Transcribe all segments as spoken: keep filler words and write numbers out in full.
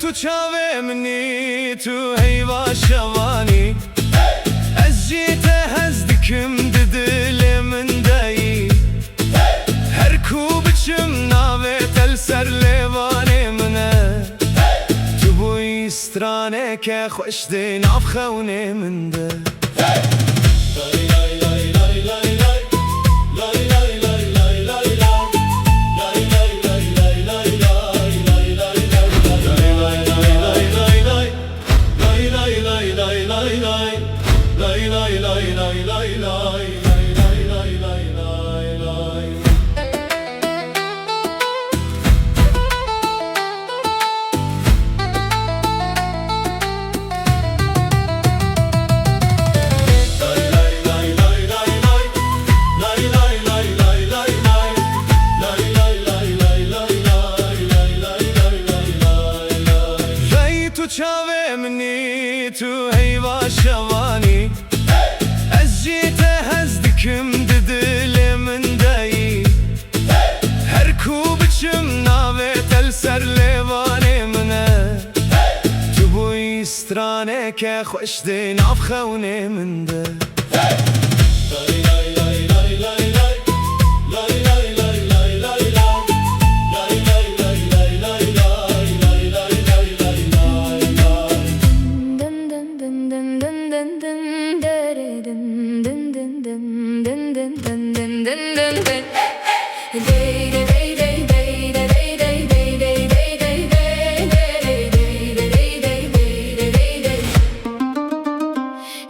Tu çavê min î, tu heyva şevan î. Ez jî te hez dikim, di dilê min de yî. Her ku biçim navê te li ser lêvanê min e. Tu bûyî straneke xweş di nav xewnê min de. Hey, tu çavê min î, tu heyva şevan î. Ez jî te hez dikim, di dilê min de yî. Her ku biçim navê te li ser lêvanê min e. Tu bûyî straneke xweş di nav xewnê min de.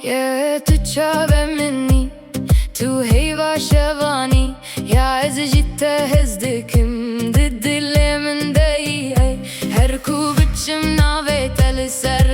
Ya tu çavê min î, tu heyva şevan î. Ya ez jî te hez dikim, di dilê min de yî, ey. Her ku biçim navê te li ser